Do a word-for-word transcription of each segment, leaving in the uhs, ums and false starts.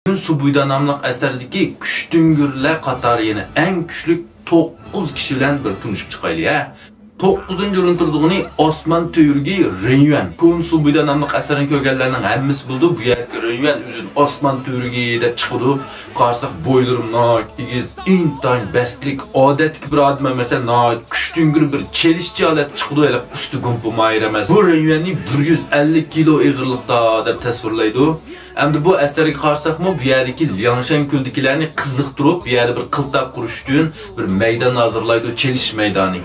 بۈگۈن سۇبۇيدا ناملىق ئەسەردىكى كۈچتۈڭگۈرلەر قاتارى يەنە ئەڭ كۈچلۈك توققۇز كىشى بىلەن بىر تونۇشۇپ چىقايلى، ھە. توققۇزىنچى ئورۇندا تۇرىدىغىنى ئاسمان تۈۋرۈكى رېنيۈەن. كونا سۇبۇيدا ناملىق ئەسەرنى كۆرگەنلەرنىڭ ھەممىسى بىلىدۇ، بۇ يەردىكى رېنيۈەن ئۆزىنى ئاسمان تۈۋرۈكى دەپ چىقىدۇ. قارىساق، بويلىرىمۇ ناھايىتى ئېگىز، ئىنتايىن بەستلىك، ئادەتتىكى بىر ئادەم ئەمەس، ناھايىتى كۈچتۈڭگۈر بىر چېلىشچى ھالەتتە چىقىدۇ، ھېلىقى ئۈستى گۇمپا ماھىر ئەمەس. بۇ رېنيۈەننى بىر يۈز ئەللىك كىلو ئېغىرلىقتا دەپ تەسۋىرلەيدۇ. ئەمدى بۇ ئەسەرگە قارىساقمۇ، بۇ يەردىكى لياڭشەن كۆلىدىكىلەرنى قىزىقتۇرۇپ، بۇ يەردە بىر قىلتاق قۇرۇش ئۈچۈن بىر مەيدان ھازىرلايدۇ، چېلىشىش مەيدانى.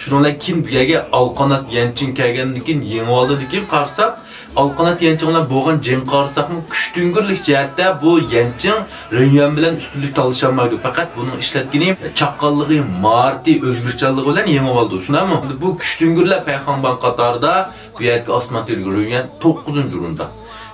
شۇنىڭ بىلەن كېيىن بۇ يەرگە ئالقانات يەنچىڭ كەلگەندىن كېيىن يېڭىۋالدى. لېكىن قارىساق، ئالقانات يەنچىڭ بىلەن بولغان جەڭگە قارىساقمۇ، كۈچتۈڭگۈرلۈك جەھەتتە بۇ يەنچىڭ رېنيۈەن بىلەن ئۈستۈنلۈك تالىشالمايدۇ. پەقەت بۇنىڭ ئىشلەتكىنى چاققانلىقى، ماھارىتى، ئۆزگىچىلىكى بىلەن يېڭىۋالىدۇ. شۇنداقمۇ؟ بۇ كۈچتۈڭگۈرلەر پەيخانبان قاتارىدا بۇ يەردىكى ئاسمان تۈۋرۈكى رېنيۈەن توققۇزىنچى ئورۇندا.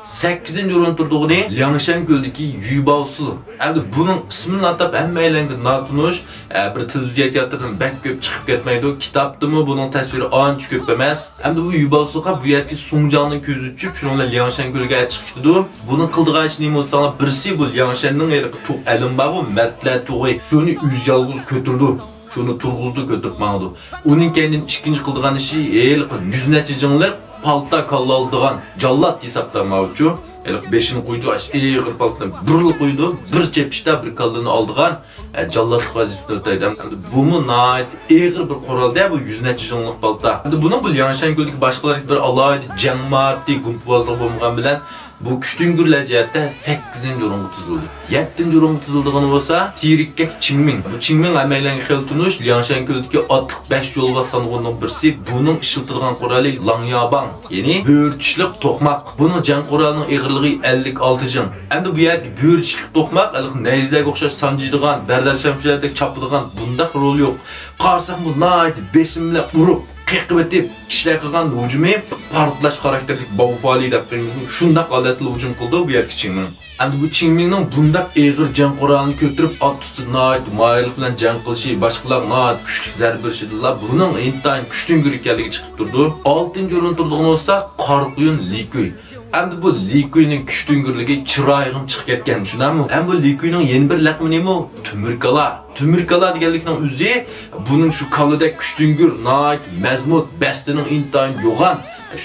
سەككىزىنچى ئورۇندا تۇرىدىغىنى لياڭشەن كۆلىدىكى يۈباۋسۇ. ئەمدى بۇنىڭ ئىسمىنى ئاتاپ ھەممەيلەنگە ناتونۇش، ئە، بىر تېلېۋىزىيە تىياتىرىدىن بەك كۆپ چىقىپ كەتمەيدۇ، كىتابتىمۇ بۇنىڭ تەسۋىرى ئانچە كۆپ ئەمەس. ئەمدى بۇ يۈباۋسۇغا بۇ يەردىكى سۇڭجاڭدىن كۆزى چۈشۈپ، شۇنىڭ بىلەن لياڭشەن كۆلىگە چىقىپ كېتىدۇ. بۇنىڭ قىلىدىغان ئىشى نېمە دېسەڭلار، بىرسى بۇ لياڭشەننىڭ ھېلىقى تۇغ ئەلىمى بارغۇ، مەردلەر تۇغى، شۇنى ئۆزى يالغۇز كۆتۈرىدۇ. شۇنى تۇرغۇزىدۇ، كۆتۈرۈپ ماڭىدۇ. ئۇنىڭ كەينىدىن ئىككىنچى قىلىدىغان ئىشى، ھېلىقى يۈز نەچچە جىڭلىق پالتا كاللا ئالىدىغان جاللات ھېسابتا ماۋۇچۇ. ھېلىقى بېشىنى قويىدۇ، ئاشۇ ئېغىر پالتىنى بىرلا قويىدۇ، بىر چېپىشتا بىر كاللىنى ئالىدىغان، ئە، جاللاتلىق ۋەزىپىسىنى ئۆتەيدۇ. ئەمدى بۇمۇ ناھايىتى ئېغىر بىر قورال دە، بۇ يۈز نەچچە جىڭلىق پالتا. ئەمدى بۇنىڭ بۇ لياڭشەن كۆلىدىكى باشقىلار بىر ئالاھىدە جەڭ ماھارىتى، گۇمپىۋازلىقى بولمىغان بىلەن، بۇ كۈچتۈڭگۈرلەر جەھەتتە سەككىزىنچى ئورۇنغا تىزىلدى. يەتتىنچى ئورۇنغا تىزىلىدىغىنى بولسا تىرىككەك چىڭمىڭ. بۇ چىڭمىڭ ھەممەيلەنگە خېلى تونۇش، لياڭشەن كۆلىدىكى ئاتلىق بەش يولۋاس سانغۇنىنىڭ بىرسى. بۇنىڭ ئىشلىتىدىغان قورالى لاڭياباڭ، يەنى بۆرە چىشلىق توقماق. بۇنىڭ جەڭ قورالىنىڭ ئېغىرلىقى ئەللىك ئالتە جىڭ. ئەمدى بۇ يەردىكى بۆرە چىشلىق توقماق ھېلىقى نەيزىلەرگە ئوخشاش سانجىيدىغان، بەردەر شەمشىرلەردەك چاپىدىغان بۇنداق رولى يوق. قارىساقمۇ ناھايىتى بېسىم بىلەن ئۇرۇپ، قېقىۋېتىپ، كىشىلەرگە قىلغان ھۇجۇمى پارتلاش خاراكتېرلىك باۋفالى دەپ قويىمىزمۇ، شۇنداق ھالەتتە ھۇجۇم قىلىدۇ بۇ يەردىكى چىڭمىڭ. ئەمدى بۇ چىڭمىڭنىڭ بۇنداق ئېغىر جەڭ قورالىنى كۆتۈرۈپ، ئات ئۈستىدە ناھايىتى ماھىرلىق بىلەن جەڭ قىلىشى، باشقىلارغا ناھايىتى كۈچلۈك زەربە بېرىشىدىنلا بۇنىڭ ئىنتايىن كۈچتۈڭگۈر ئىكەنلىكى چىقىپ تۇرىدۇ. ئالتىنچى ئورۇندا تۇرىدىغىنى بولسا قارا قۇيۇن لى كۈي. ئەمدى بۇ لى كۈينىڭ كۈچتۈڭگۈرلۈكى چىرايىغىمۇ چىقىپ كەتكەن، شۇنداقمۇ؟ ھەم بۇ لى كۈينىڭ يەنە بىر لەقىمى نېمە؟ تۆمۈر كالا. تۆمۈر كالا دېگەنلىكنىڭ ئۆزى بۇنىڭ شۇ كالىدەك كۈچتۈڭگۈر، ناھايىتى مەزمۇت، بەستىنىڭ ئىنتايىن يوغان.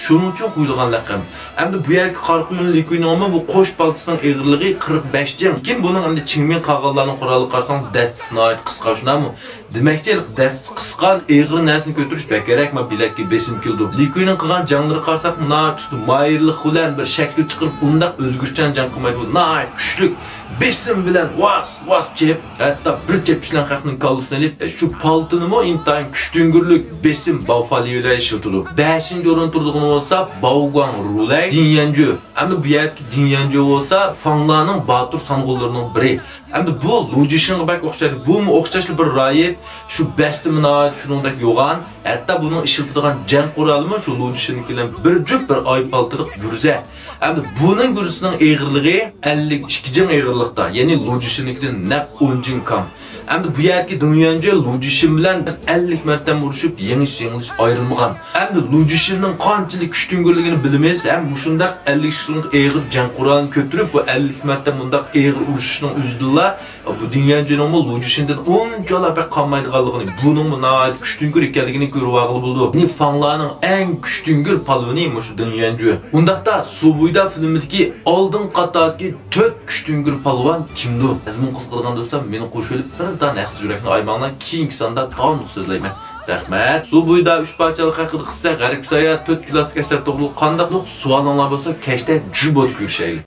شۇنىڭ ئۈچۈن قويۇلغان لەقەم. ئەمدى بۇ يەردىكى قارا قۇيۇن لى كۈينىڭمۇ بۇ قوش پالتىسىنىڭ ئېغىرلىقى قىرىق بەش جىڭ. لېكىن بۇنىڭ ئەمدى چىڭمىڭ قالغانلارنىڭ قورالىغا قارىساڭ، دەستىسى ناھايىتى قىسقا، شۇنداقمۇ؟ دېمەكچى، ھېلىقى دەستىسى قىسقا، ئېغىر نەرسىنى كۆتۈرۈش بەكرەك ما بىلەككە بېسىم كېلىدۇ. لى كۈينىڭ قىلغان جەڭلىرىگە قارىساق، ناھايىتى ئۈستۈن ماھىرلىق بىلەن بىر شەكىل چىقىرىپ، ئۇنداق ئۆزگىچىلىك جەڭ قىلمايدۇ. ناھايىتى كۈچلۈك بېسىم بىلەن ۋاس ۋاس چېپ، ھەتتا بىر چېپىش بىلەن خەقنىڭ كاللىسىنى ئېلىپ، شۇ پالتىنىمۇ ئىنتايىن كۈچتۈڭگۈرلۈك بېسىم باۋفالى بىلەن ئىشلىتىدۇ. بەشىنچى ئورۇندا تۇرىدىغىنى بولسا باۋگۇاڭ رۇلەي دىن يەنجۈ. ئەمدى بۇ يەردىكى دىن يەنجۈ بولسا فاڭلارنىڭ باتۇر سانغۇنلىرىنىڭ بىرى. ئەمدى بۇ لۇ جىشىنغا بەك ئوخشايدۇ. بۇمۇ ئوخشاشلا بىر راھىب، شۇ بەستىمۇ ناھايىتى شۇنىڭدەك يوغان. ھەتتا بۇنىڭ ئىشلىتىدىغان جەڭ قورالىمۇ شۇ لۇ جىشىننىڭكى بىلەن بىر جۈپ بىر ئاي پالتىلىق گۈرزە. ئەمدى بۇنىڭ گۈرزىسىنىڭ ئېغىرلىقى ئەللىك ئىككى جىڭ ئېغىرلىقتا، يەنى لۇ جىشىننىڭكىدىن نەق ئون جىڭ كام. ئەمدى بۇ يەردىكى دىڭ يۈەنجۈ لۇ جىشىن بىلەن ئەللىك مەرتەم ئۇرۇشۇپ، يېڭىش-يېڭىلىش ئايرىلمىغان. ئەمدى لۇ جىشىننىڭ قانچىلىك كۈچتۈڭگۈرلۈكىنى بىلىمىز ھەم مۇشۇنداق ئەللىك كىشىلىك ئېغىر جەڭ قورالىنى كۆتۈرۈپ، بۇ ئەللىك مەرتەم مۇنداق ئېغىر ئۇرۇشۇشنىڭ ئۆزىدىلا بۇ دىڭ يۈەنجۈنىڭمۇ لۇ جىشىندىن ئۇنچىۋالا بەك قالمايدىغانلىقىنى، بۇنىڭمۇ ناھايىتى كۈچتۈڭگۈر ئىكەنلىكىنى كۆرۈۋالغىلى بولىدۇ. يەنى فاڭلارنىڭ ئەڭ كۈچتۈڭگۈر پالۋىنى مۇشۇ دىڭ يۈەنجۈ. ئۇنداقتا سۇ بويىدا فىلىمىدىكى ئالدىنقى قاتاردىكى تۆت كۈچتۈڭگۈر پالۋان كىمدۇ؟ مەزمۇن قىزىقىدىغان دوستلار، مېنى قوشۇۋېلىپ بىر دانە ھەقسىز يۈرەكنى ئايىماڭلار، كېيىنكى ساندا داۋاملىق سۆزلەيمەن. رەھمەت. سۇ بويىدا ئۈچ پارچىلىق ھەققىدە قىلساق، غەربكە ساياھەت، تۆت كلاسسىك ئەسەر توغرىلىق قانداقلىق سوئالىڭلار بولسا، كەچتە جۈپ بولۇپ كۆرۈشەيلى.